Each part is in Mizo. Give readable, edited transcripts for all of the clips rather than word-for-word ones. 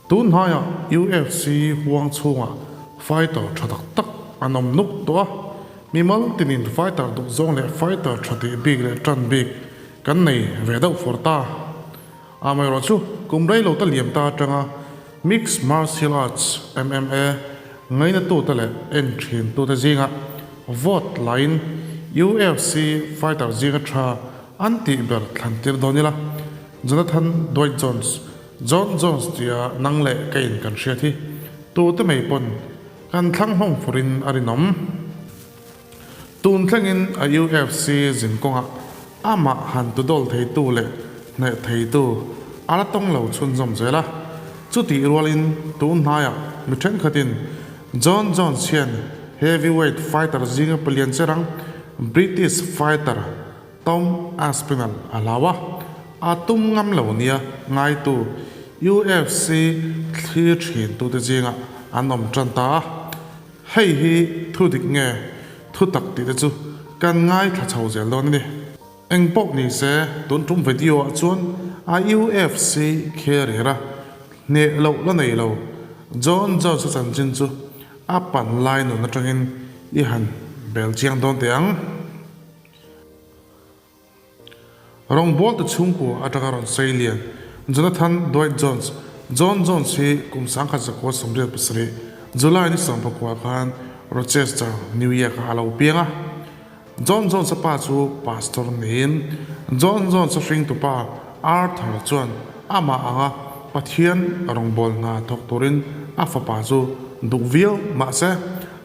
Tun hnaiah UFC huang chhungah fighter tha tak tak an awm nuk tawh a, mimal tinin fighter duh zawng leh fighter tha tih bik leh tan bik kan nei ve deuh fur ta. Amaherawh chu kum rei lo ta liam ta atanga Mixed Martial Arts, MMA, ngainatute leh en thintute zingah vote lain UFC fighter zinga tha an tih ber thlan tir dawn ila, Jonathan Dwight Jones, John Jones tia nang leh ka in kan hriat hi tute mai pawn kan thlang hlawm furin a rinawm. Tun thlengin a UFC zin kawngah amah han tu dawl theitu leh hneh theitu a la tawng lo chhunzawm zel a. Chutih rualin tun hnaiah mi thenkhatin John Jones hian heavyweight fighter zinga palian cherang British fighter Tom Aspinall a hlau a, a tum ngam lo nia ngaitu UFC thlir thintute zingah an awm tan ta a. Hei hi thu dik nge thu tak tih te chu kan ngaithla chho zel dawn a ni. Eng pawh ni se, tun tum video ah chuan a UFC career a hneh loh la nei lo Jon Jones-a chanchin chu a pan lai nun atangin i han bel chiang dawn teh ang. Rawngbawlte chhungkua atanga rawn sei lian Jonathan Dwight Jones, John Jones, hi kum 1987, July ni 19 khan Rochester, New York-ah a lo piang a. John Jones-a pa chu pastor niin John Jones-a hringtupa Arthur chuan amah anga Pathian rawngbâwl hna thawk turin a fapa chu duh viau mahse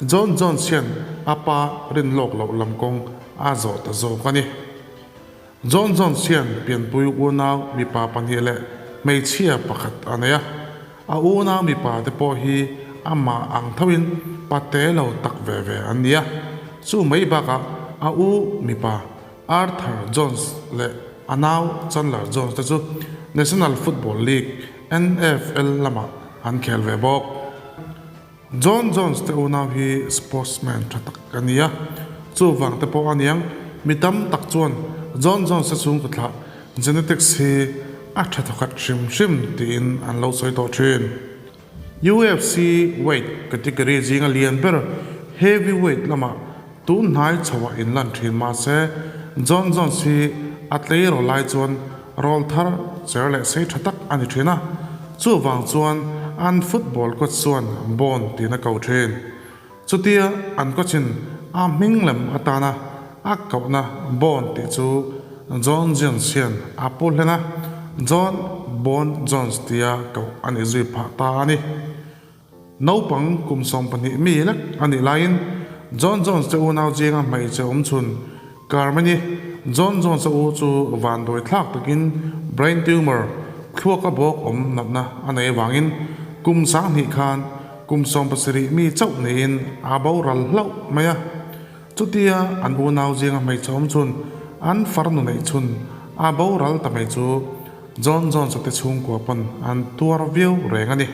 John Jones hian a pa rin lawk loh lam kawng a zawh ta zawk a ni. John Jones hian pianpui unau mipa pahnih leh hmeichhia pakhat a nei a, a unau mipa te pawh hi amah ang thoin pate lo tak ve ve an ni a. Chu mai bakah a u mipa Arthur Jones leh a nau Chandler Jones te chu National Football League, NFL, lamah an khel ve bawk. John Jones te unau hi sportsman tha tak a ni a, chuvang te pawh a niang mi tam tak chuan John Jones te chhungkaw thlah genetics hi a tha thawkhat hrim hrim tiin an lo sawi tawh thin. UFC weight category zinga lian ber heavyweight lamah tun hnai chhoah inlan thin mahse John Jones hi a tleirawl lai chuan Rawl thar cher leh sei tha tak a ni thin a, chuvang chuan an football coach chuan Bond tiin a ko thin. Chutia an coach-in a hming lem atana a kohna Bond tih chu John Jones hian a pu hlen a, John Bond Jones tia koh a nih zui phah ta a ni. Naupang kum 12 mi lek a nih laiin John Jones te unau zinga hmeichhe awm chhun Carmen-i, John Jones-a u chu vanduai thlak takin brain tumor, thluaka bawk awm natna a nei avangin kum 20 khan kum 70 mi chauh niin a boral hlauh mai a. Chutia an unau zinga hmeichhe awm chhun an farnu neih chhun a boral ta mai chu John Jones-a te chhungkua pawn an tuar viau reng a ni.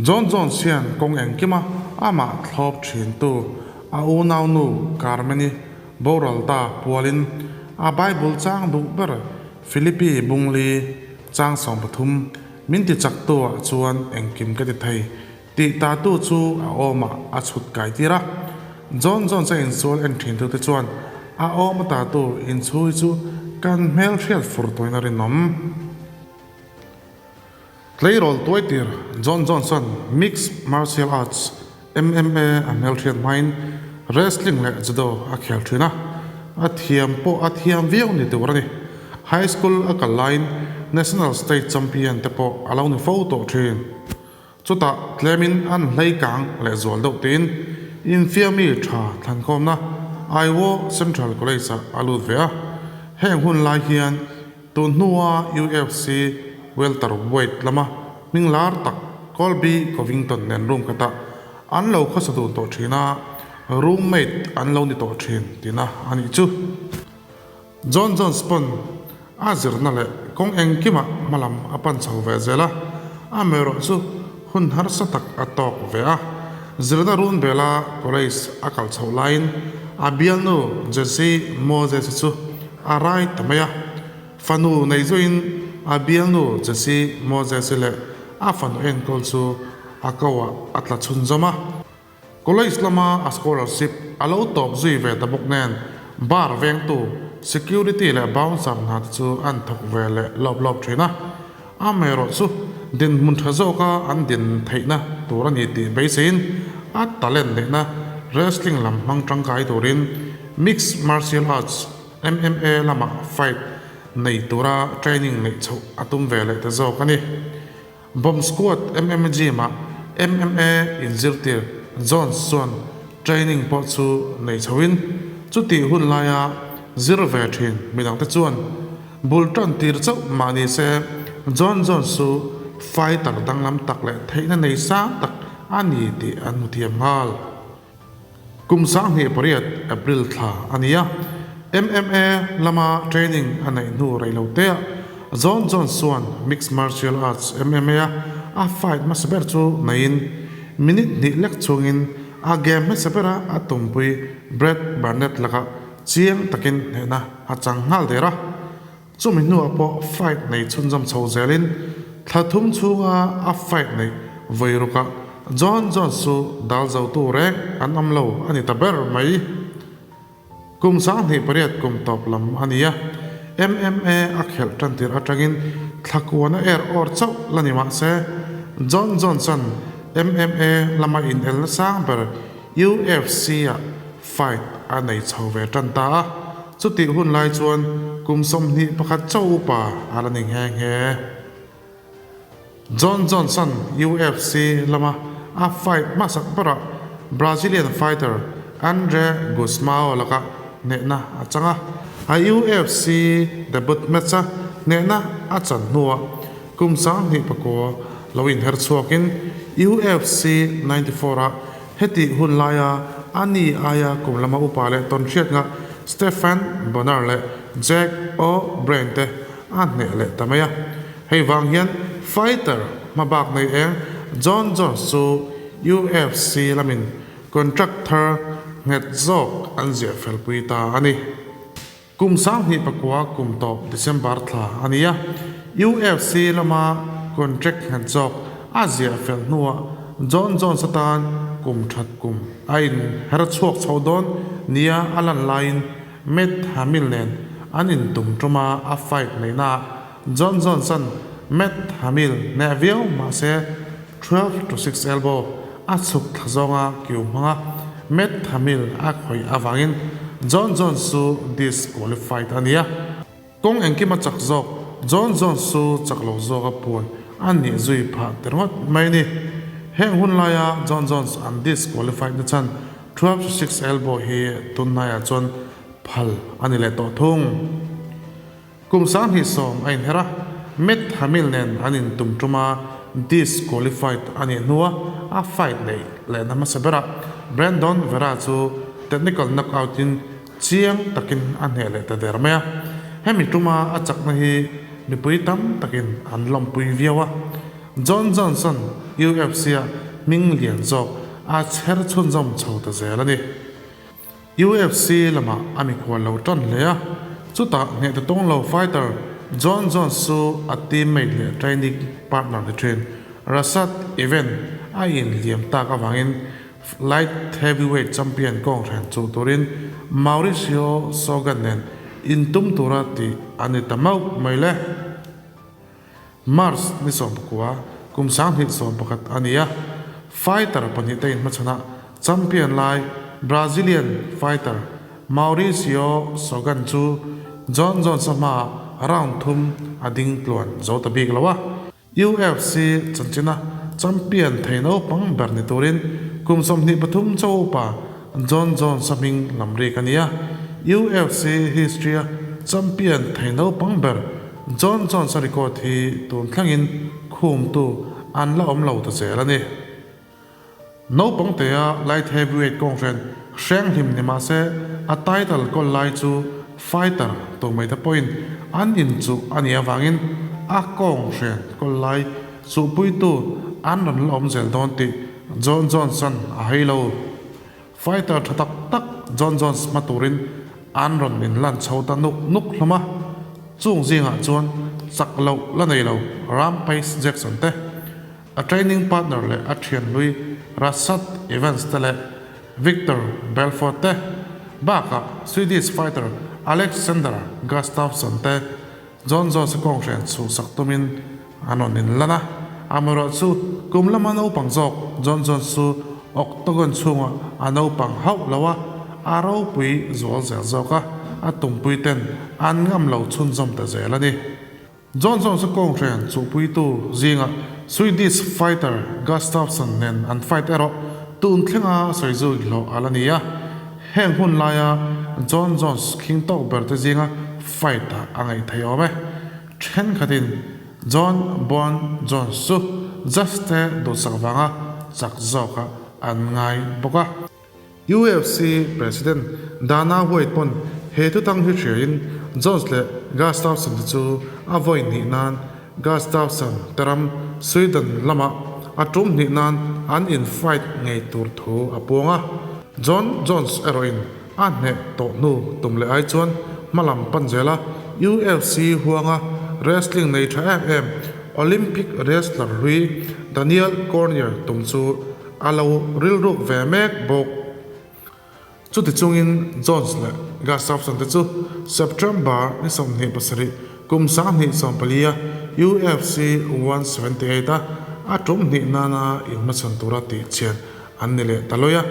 John Jones hian kawng engkima amah thlawp thintu a unaunu Carmen-i boral ta pualin a Bible chang duh ber Philippi Bungli chang 13 min ti chaktu ah chuan engkim ka ti thei tih tatu chu a awmah a chhut kai tir a. John Jones a insual en thintute chuan a awm a tatu inchhui chu kan hmelhriat fur tawhin a rinawm. Tleirawl tuaitir Jon Jones-a'n Mixed Martial Arts, MMA, a hmelhriat hmain wrestling leh judo a khel thin a, a thiam pawh a thiam viau ni tur a ni. High school a kal laiin National State Champion te pawh a lo ni fo tawh thin. Chutah tlemin an hlei kang leh zual deuh tiin infiami tha thlankhawmna Iowa Central College-ah a lut ve a. Heng hun lai hian Tun hnua UFC welterweight lama hming lar tak Colby Covington nen room khatah an lo khawsa dun tawh thin a, roommate an lo ni tawh thin tihna a nih chu. Jon Jones pawn a zirna leh kawng engkimah hmalam a pan chho ve zel a, amaherawh chu hun harsa tak a tawk ve a. Zirna run bela college a kal chhoh laiin a bialnu Jesse Moses-i chu A rai ta mai a, fanu nei zuiin a bialnu Jesse Moses-i leh a fanu enkawl chu a ko-ah a tla chhunzawm a. College lama a scholarship a lo tawp zui ve ta bawk nen bar vengtu, security leh bouncer hna te chu an thawk ve leh lawp lawp thin a. Amaherawh chu dinhmun tha zawka an din theihna tur a ni tih beiseiin a talent neihna wrestling lam hmang tangkai turin Mixed Martial Arts, MMA, lama fight nei tura training neih chhoh a tum ve leh ta zawk a ni. Bomb Squad MMA Gym-ah MMA inzirtir Jones chuan training pawh chu nei chhoin chutih hun laia zir ve thin midangte chuan bul tan tir chauh mah ni se John Jones chu fighter danglam tak leh theihna nei sang tak a ni tih an hmu thiam nghal. Kum 28 April thla a ni a, MMA lama training a neih hnu rei lo te ah Jon Jones chuan Mixed Martial Arts, MMA, a a fight hmasa ber chu neiin minute hnih lek chungin a game hmasa bera a tumpui Brad Barnett lakah chiang takin hnehna a chang nghal der a. Chumi hnuah pawh fight nei chhunzawm chho zelin thla thum chhunga a fight neih vawi rukah Jon Jones chu dal zotu reng an awm lo a ni ta ber mai. Kum 28 kum tawp lam a ni a, MMA a khelh tan tir atangin thla kuana er awr chauh la ni mah se, Jon Jones-a'n MMA lama inelna sang ber UFC-ah fight a nei chho ve tan ta a, chutih hun lai chuan kum 21 chauh upa a la ni nghe nghe. Jon Jones-a'n UFC lama a fight hmasak berah Brazilian fighter Andre Gusmao lakah hnehna a chang a, a UFC debut match-a hnehna a chan hnuah kum 29 lo inher chhuakin UFC 94-ah Hetih hun laia a ni aia kum lama upa leh tawn hriat ngah Stephen Bonnar leh Jack O'Brien te a hneh leh ta mai a. Hei vang hian fighter hmabak nei eng Jon Jones chu UFC lamin contract thar nghet zawk an ziah felpui ta a ni. Kum 29 kum tawp December thla a ni a, UFC lama contract nghet zawk a ziah fel hnuah Jon Jones atan kum that kum a inher chhuak chho dawn nia a lan laiin Matt Hamill nen an intum tuma a fight neihnaah Jon Jones-a'n Matt Hamill hneh viau mahse 12-6 elbow a chhuk thla zawnga kiu hmanga Matt Hamill a khawih avangin Jon Jones chu disqualified a ni a. Kawng engkima chak zawk Jon Jones chu chak lo zawka puan a nih zui phah ta ringawt mai a ni. Heng hun laia Jon Jones an disqualified na chhan 12-6 elbow hi tunhnaiah chuan phal a ni leh tawh thung. Kum 20 a inher a, Matt Hamill nen an intum tum a, disqualified a nih hnua a fight neih lehna hmasa berah Brandon Vera chu technical knockout in chiang takin a hneh leh ta der mai a. Hemi tuma a chakna hi mipui tam takin an lawmpui viau a. Jon Jones-a'n UFC-ah hming lian zawk a chher chhunzawm chho ta zel a ni. UFC lamah a mikhual lo tan hle a, chutah hneh ta tawng lo fighter Jon Jones chu a teammate leh training partner ni thin Rashad Evans a inhliam tak avangin light heavyweight champion kawnghren chuh turin Mauricio Shogun nen intum tura tih a ni ta mauh mai le. March ni 19, kum 2011 a ni a, fighter pahnihte inhmachhanah champion lai Brazilian fighter Mauricio Shogun chu Jon Jones-a hmaah round thum a ding tluan zo ta bik lo a. UFC chanchina champion thei naupang ber ni turin kum 23 chauh upa Jon Jones-a hming lam rik a ni a, UFC history-a champion thei naupang ber Jon Jones-a record hi tun thlengin khumtu an la awm lo ta zel a ni. Naupang tea light heavyweight kawnghren hreng hlim ni mah se a title kawl lai chu fighter tur mai te pawhin an inchuh a nih avangin a kawnghren kawl lai chuhpuitu an rawn la awm zel dawn tih Jon Jones-a'n a hei lo. Fighter tha tak tak Jon Jones hma turin an rawn min lan chho ta nuk nuk hlawm a, chung zingah chuan chak loh la nei lo Rampage Jackson te. A training partner leh a thian hlui Rashad Evans te leh Victor Belfort te bakah Swedish fighter Alexander Gustafsson te Jon Jones-a kawnghren chhuhsak tumin an rawn inlan a. Amaherawhchu, kum lama naupang zawk Jon Jones chu octagon chhungah a naupang hauh lo a, a ropui zual zel zawk a, a tumpui ten an ngam lo chhunzawm ta zel a ni. Jon Jones-a kawnghren chuhpuitu zingah Swedish fighter Gustafsson nen an fight erawh tun thlenga sawi zui hlawh a la ni a. Heng hun laia Jon Jones khing tawk ber te zinga fight ah a ngaih theih awm e. Thenkhatin Jon Bon Jones chu judge te duhsak vanga chak zawkah an ngai bawk a. UFC President Dana White pawn he thutang hi hriain Jones leh Gustafsson te chu a vawi hnih nan Gustafsson te ram Sweden lamah a tum hnih nan an in fight ngei tur thu a puang a. Jon Jones erawhin a hneh tawh hnu tum leh ai chuan hmalam pan zel a, UFC huanga wrestling nei tha em em Olympic wrestler hlui Daniel Cormier tum chu A lo rilruk ve mek bawk. Chuti chungin Jones leh Gustafsson te chu September ni 27 kum 2014 a UFC 178 a a tum hnih nana inhmachhawn tura tihchhiat an ni leh ta lawi a.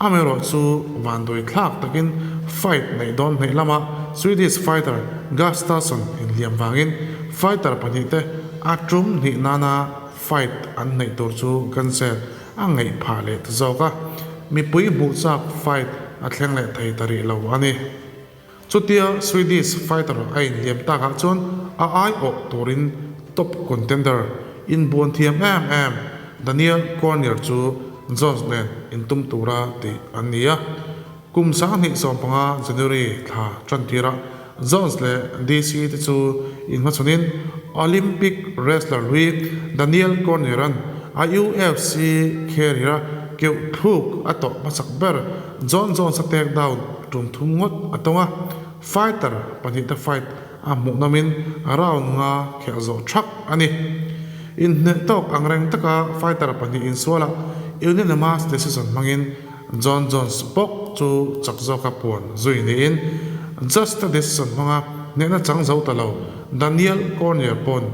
Amaherawh chu vanduai thlak takin fight neih dawn hnaih lama Swedish fighter Gustafsson inhliam vangin fighter pahnihte a tum hnih nana Fight an neih tur chu cancel a ngaih phah leh ta zawk a, mipui hmuh chak fight a thleng leh thei ta rih lo a ni. Chutia Swedish fighter a inhliam takah chuan a aiawh turin top contender inbuan thiam em em Daniel Cormier chu Jones nen intum tura tih an ni a. Kum 2015 January thla tantirah Jones leh DC te chu inhmachhawnin Olympic wrestler hlui Daniel Cormier-a'n a UFC career-a keuh thluk a tawh hmasak ber Jon Jones-a takedown tum thum ngawt a tawng a, fighter pahnihte fight a hmuhnawmin round nga khelh zawh thak a ni. Inhneh tawk angreng taka fighter pahnih insualah unanimous decision hmangin Jon Jones bawk chu chak zawka puan zui niin Just a decision hmanga hnehna chang zo ta lo Daniel Cormier pawn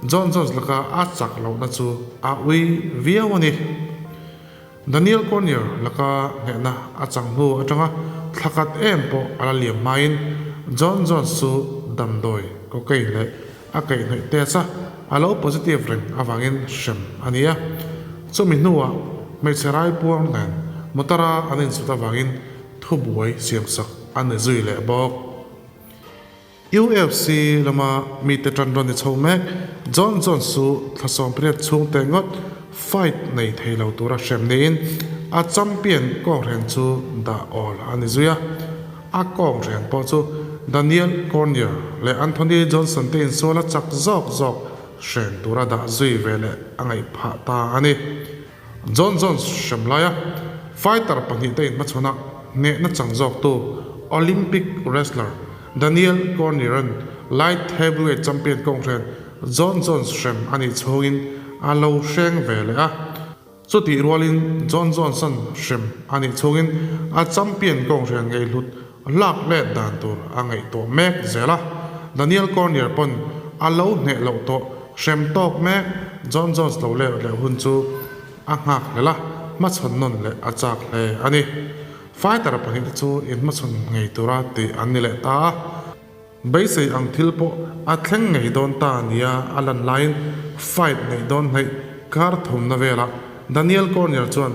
Jon Jones laka a chak lohna chu a ui viau a ni. Daniel Cormier laka hnehna a chang hnu atanga thla khat em pawh a la liam hmain Jon Jones chu damdawi cocaine leh A kaihhnawih test a, a lo positive reng avangin hrem a ni a. Chumi hnuah hmeichhe raipuang nen motor-a an insut avangin thubuai siamsak a ni zui leh bawk. UFC lama mite tan rawn ni chho mek Jon Jones chu thla 18 chhung teh ngawt fight nei thei lo tura hrem niin a champion kawnghren chu dah awl a ni zui a. A kawnghren pawh chu Daniel Cormier leh Anthony Johnson te insual a chak zawk zawk hren tura dah zui ve leh a ngaih phah ta a ni. Jon Jones hrem laia fighter pahnihte inhmachhawnah hnehna chang zawktu Olympic wrestler Daniel Cormier-a'n light heavyweight champion kawnghren Jon Jones hrem a nih chhungin a lo hreng ve leh a. Chutih rualin Jon Johnson hrem a nih chhungin a champion kawnghren ngaihhlut lak let dan tur a ngaihtuah mek zel a. Daniel Cormier pawn a lo hneh loh tawh hrem tawk mek Jon Jones lo let leh hun chu a nghak hlel a, hmachhawn nawn leh a chak hle a ni. Fighter pahnihte chu inhmachhawn ngei tura tih an ni leh ta a. Beisei ang thil pawh a thleng ngei dawn ta nia a lan laiin fight neih dawn hnaih kar thumna velah Daniel Cormier chuan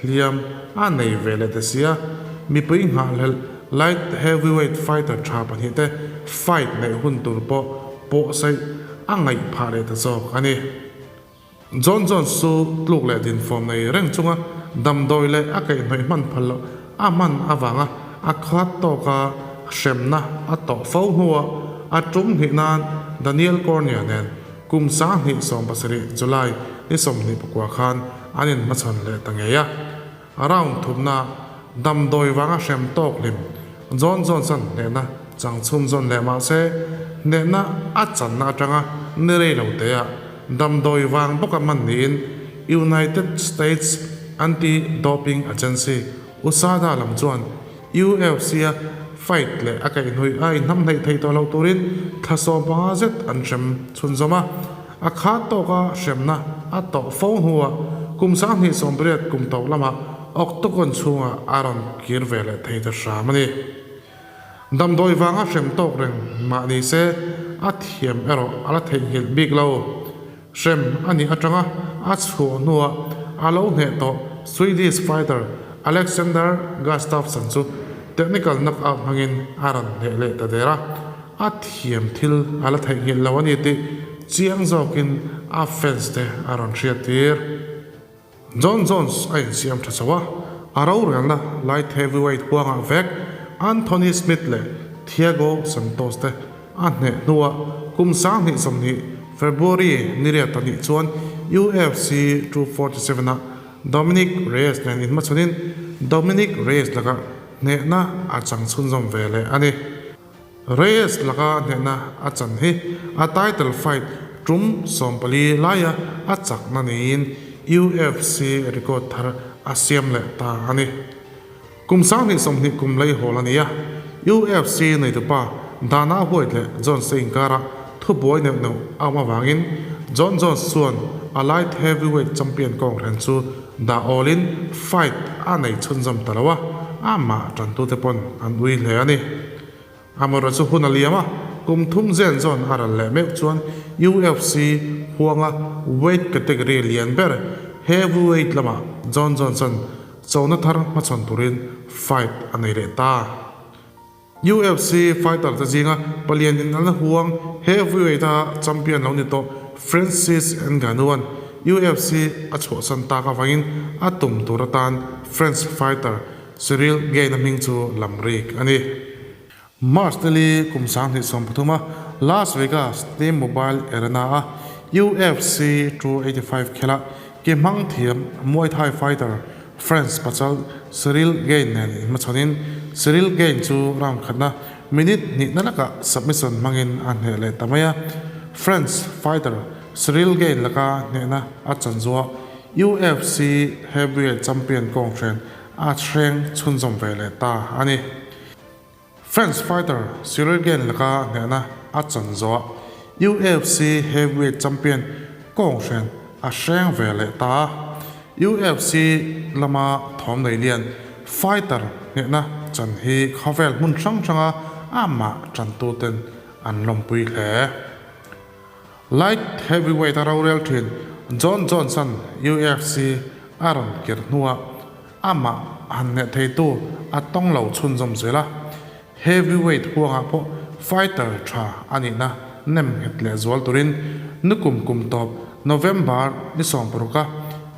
hliam a nei ve leh ta sia, mipui nghahhlelh light heavyweight fighter tha pahnihte fight neih hun tur pawh pawhsaih a ngaih phah leh ta zawk a ni. Jon Jones chu tluk leh dinfawm nei reng chunga damdawi leh a kaihhnawih hman phal loh a hman avanga a khat tawka hremna a tawh fo hnuah a tum hnih nan Daniel Cormier nen kum 2017 July ni 24 khan an inhmachhawn leh ta ngei a. Round thumna damdawi vanga hrem tawk hlim Jon Jones-a'n hnehna chang chhunzawn leh mah se, hnehna a channa atanga ni rei lo teah damdawi vang bawka hman niin. United States Anti-Doping Agency, USADA, lam chuan UFC-a fight leh a kaihhnawih a inhnamhnaih theih tawh loh turin thla 15 zet an hrem chhunzawm a. A khat tawka hremna a tawh fo hnuah kum 2018 kum tawp lamah Octagon chhungah a rawn kir ve leh thei ta hram a ni. Damdawi vanga hrem tawk reng mah ni se a thiam erawh a la theihnghilh bik lo. Hrem a nih atanga a chhuah hnuah a lo hneh tawh Swedish fighter Alexander Gustafsson chu technical knockout hmangin a rawn hneh leh ta der a, a thiam thil a la theihnghilh lo a ni tih chiang zawkin a fans te a rawn hriattir. Jon Jones a insiam tha chho a, a rorelna light heavyweight huangah vek Anthony Smith leh Thiago Santos te a hneh hnuah kum 2020 February ni riat anih chuan UFC 247 ah Dominick Reyes nen inhmachhanin Dominick Reyes lakah hnehna a chang chhunzawm ve leh a ni. Reyes laka hnehna a chan hi a title fight tum 14 laia a chakna niin UFC record thar a siam leh ta a ni. Kum 2020 kum lei hawl a ni a, UFC neitupa Dana White leh Jones te inkarah thubuai neuh neuh a awm avangin Jon Jones chuan a light heavyweight champion kawnghren chu dah awlin fight a nei chhunzawm ta lo a, amah tantute pawn an ui hle a ni. Amaherawhchu chu hun a liam a, kum thum zen zawn a ral leh meuh chuan UFC huanga weight category lian ber heavyweight lamah Jon Johnson chona thar hmachhawn turin fight a nei leh ta. UFC fighter te zinga palian in an huang heavyweight a champion lo ni tawh Francis Ngannou-a'n UFC a chhuahsan tak avangin a tum tur atan French fighter Ciryl Gane-a hming chu lam rik a ni. March nili kum 2013 a Las Vegas T-Mobile Arena-a UFC 285 khelh-ah ke hmang thiam Muay Thai fighter France pachal Ciryl Gane nen inhmachhanin Ciryl Gane chu round khatna minute hnihna lakah submission hmangin a hneh leh ta mai a. France fighter Ciryl Gane laka hnehna a chan zuah UFC heavyweight champion kawnghren a hreng chhunzawm ve leh ta a ni. French fighter Ciryl Gane laka hnehna a chan zawh UFC heavyweight champion kawnghren a hreng ve leh ta a. UFC lama thawm nei lian fighter hnehna chan hi khawvel hmun hrang hranga amah tantuten an lawmpui hle. Light heavyweight a rorel thin Jon Jones-a'n UFC a rawn kir hnuah amah han hneh theitu a tawng lo chhunzawm zel a, heavyweight huangah pawh fighter tha a nihna nem nghet leh zual turin nukum kum tawp November ni 16 a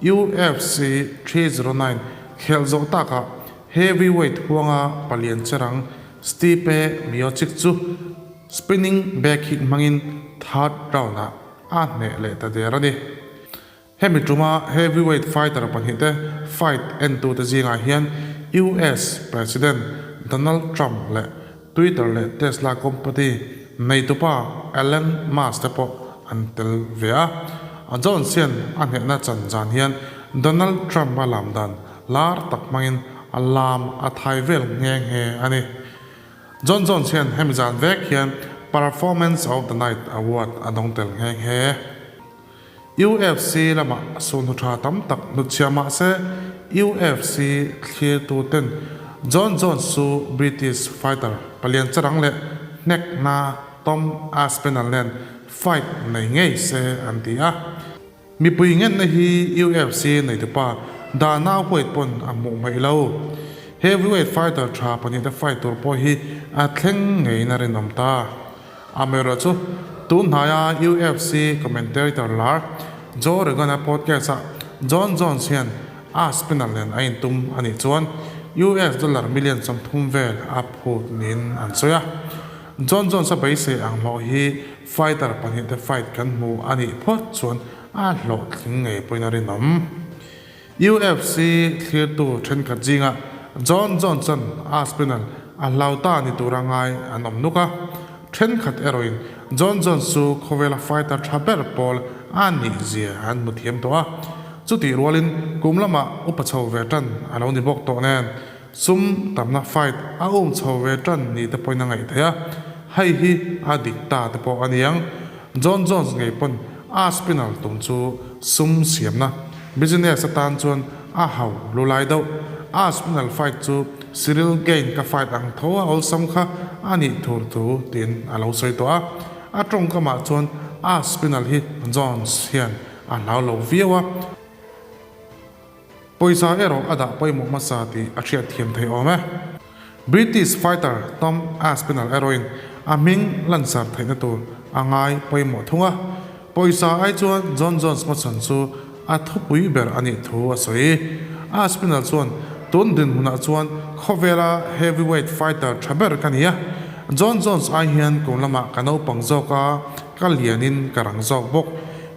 UFC 309 khelh zawh takah heavyweight huanga palian cherang Stipe Miocic chu Spinning back kick hmangin third round-ah a hneh leh ta der a ni. Hemi tuma heavyweight fighter pahnihte fight entute zingah hian US President Donald Trump leh Twitter leh Tesla company neitupa Elon Musk te pawh an tel ve a. Jones hian a hnehna chan zan hian Donald Trump a lam dan lar tak hmangin a lam a thai vel nghe nghe a ni. Jon Jones hian hemi zan vek hian Performance of the Night award a dawng tel nghe nghe. UFC lamah sunhnu tha tam tak hnutchhia mah se UFC thlirtu ten Jon Jones chu British fighter palian charang leh hnekna Tom Aspinall nen fight nei ngei se an ti a. Mipui ngenna hi UFC neitupa Dana White pawn a hmuh hmaih lo. Heavyweight fighter tha pahnihte fight tur pawh hi a thleng ngeiin a rinawm ta. Amaherawhchu chu tun hnaia UFC commentator lar Joe Rogan-a podcast-ah Jon Jones hian Aspinall nen a intum a nih chuan US dollar million 30 vel a phut niin an sawi a. Jon Jones-a beisei ang hlawh hi fighter pahnihte fight kan hmu a nih phawt chuan a hlawhtling ngei pawhin a rinawm. UFC thlirtu thenkhat zingah Jon Jones-a'n Aspinall a hlau ta ni tura ngai an awm nuk a, thenkhat erawhin Jon Jones chu khawvela fighter tha ber pawl a nih zia an hmu thiam tawh a. Chutih rualin kum lamah upa chho ve tan a lo ni bawk tawh nen, sum tamna fight a um chho ve tan ni te pawhin a ngaih theih a, hei hi a dik ta te pawh a niang. Jon Jones ngei pawn Aspinall tum chu sum siamna business atan chuan a hau lu lai deuh. Aspinall fight chu Ciryl Gane ka fight ang tho a awlsam kha a nih thur thu tiin a lo sawi tawh a. A tawngkamah chuan Aspinall hi Jones hian a hlau lo viau a. Pawisa erawh a dah pawimawh hmasa tih a hriat thiam thei awm e. British fighter Tom Aspinall erawhin a hming lansar theihna tur a ngai pawimawh thung a. Pawisa ai chuan Jon Jones hmachhawn chu a thupui ber a nih thu a sawi. Aspinall chuan, Tun dinhmunah chuan khawvela heavyweight fighter tha ber ka ni a. Jon Jones ai hian kum lamah ka naupang zawk a, ka lianin ka rang zawk bawk.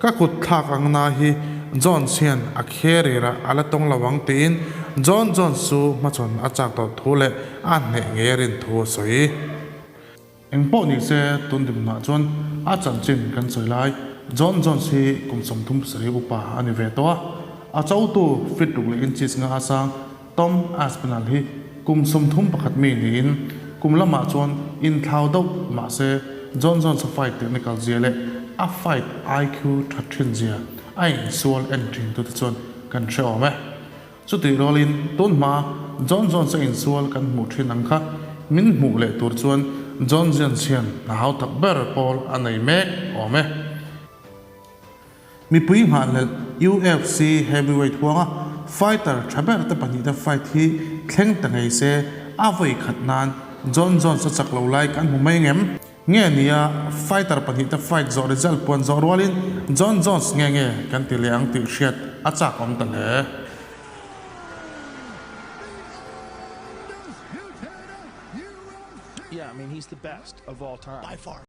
Ka kut thlak ang na hi Jones hian a carrier ah a la tawng lo ang tiin Jon Jones chu hmachhawn a chak tawh thu leh a hneh ngei a rin thu a sawi. Eng pawh ni se tun dimnah chuan a chanchin kan sawi lai Jon Jones hi kum 37 upa a ni ve tawh a, a chotu fit ruk leh inches nga a sang Tom Aspinall hi kum 31 mi niin kum lamah chuan inthlau deuh mahse Jon Jones-a fight technical zia leh a fight IQ that thin zia a insual en thin tute chuan kan hre awm e. Chutih rualin tun hma Jon Jones-a insual kan hmuh thin ang kha min hmuh leh tur chuan Jon Jones hian hna hau tak ber pawl a nei mek awm e. Mipui nghahhlelh UFC heavyweight huanga fighter tha ber te pahnihte fight hi thleng ta ngei se, a vawi khat nan Jon Jones a chak lo lai kan hmu mai ngem? Nge nia fighter pahnihte fight zawh result puan zawh rualin Jon Jones nge nge kan ti leh ang tih hriat a chak awm ta hle. Yeah, I mean he's the best of all time. By far.